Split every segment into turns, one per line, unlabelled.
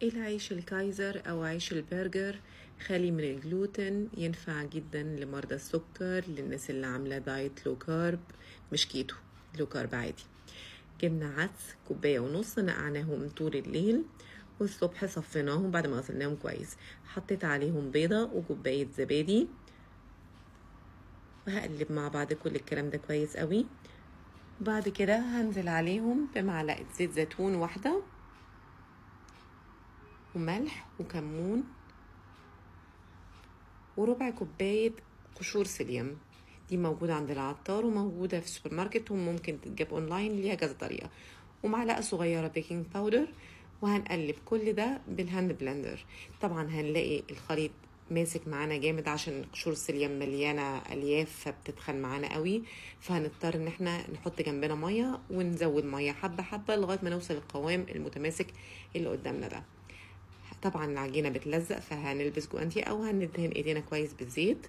العيش الكايزر او عيش البرجر خالي من الجلوتين، ينفع جدا لمرضى السكر، للناس اللي عامله diet low carb، مش keto، low carb عادي. جبنا عدس 1.5 كوباية، نقعناهم طول الليل والصبح صفيناهم بعد ما غسلناهم كويس. حطيت عليهم بيضة وكوباية زبادي، وهقلب مع بعض كل الكلام ده كويس قوي. بعد كده هنزل عليهم بمعلقة زيت زيتون واحدة وملح وكمون وربع كوباية قشور psyllium. دي موجودة عند العطار وموجودة في السوبر ماركت وممكن تتجاب اونلاين، ليها كذا طريقة. ومعلقة صغيرة baking powder. وهنقلب كل ده بال hand blender. طبعا هنلاقي الخليط ماسك معانا جامد عشان قشور ال psyllium مليانة الياف فبتتخن معانا قوي، فهنضطر ان احنا نحط جنبنا مية ونزود مية حبه حبه لغاية ما نوصل للقوام المتماسك اللي قدامنا ده. طبعا العجينة بتلزق، فهنلبس جوانتي او هندهن ايدينا كويس بالزيت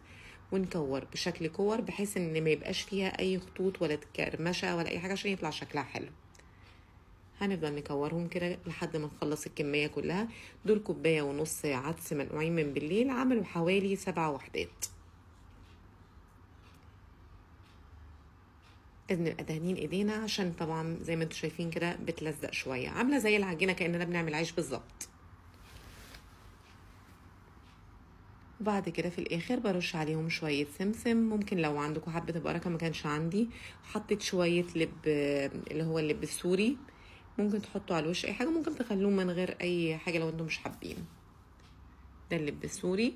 ونكور بشكل كور بحيث ان ما يبقاش فيها اي خطوط ولا كرمشه ولا اي حاجة عشان يطلع شكلها حلو. هنفضل نكورهم كده لحد ما نخلص الكمية كلها. دول 1.5 كوباية عدس منقوعين من بالليل، عملوا حوالي 7 وحدات. لازم نبقى دهنين ايدينا عشان طبعا زي ما انتم شايفين كده بتلزق شوية، عامله زي العجينة كاننا بنعمل عيش بالظبط. وبعد كده في الاخر برش عليهم شوية سمسم، ممكن لو عندكم حبه بركة، ما كانش عندي حطيت شوية لب اللي هو اللب السوري، ممكن تحطوا على الوش اي حاجة، ممكن تخلوه من غير اي حاجة لو انتم مش حابين. ده اللب السوري.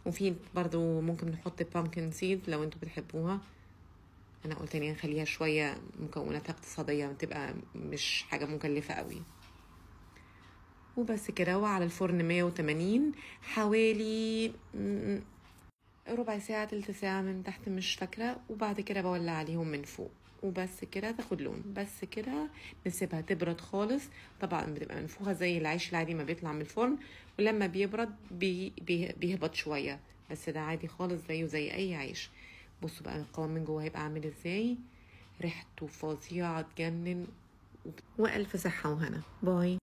وفي برضو ممكن نحط pumpkin seed لو انتم بتحبوها. انا قلت اني هنخليها شوية مكوناتها اقتصادية، بتبقى مش حاجة مكلفة قوي. وبس كده. وعلى الفرن 180 حوالي ربع ساعة تلت ساعة من تحت مش فاكرة، وبعد كده بولع عليهم من فوق. وبس كده تاخد لون. بس كده نسيبها تبرد خالص. طبعا بتبقى منفوخة زي العيش العادي ما بيطلع من الفرن، ولما بيبرد بيهبط شوية، بس ده عادي خالص زيه زي اي عيش. بصوا بقى القوام من جوه هيبقى عامل ازاي، ريحته فظيعة تجنن. والف صحة وهنا. باي.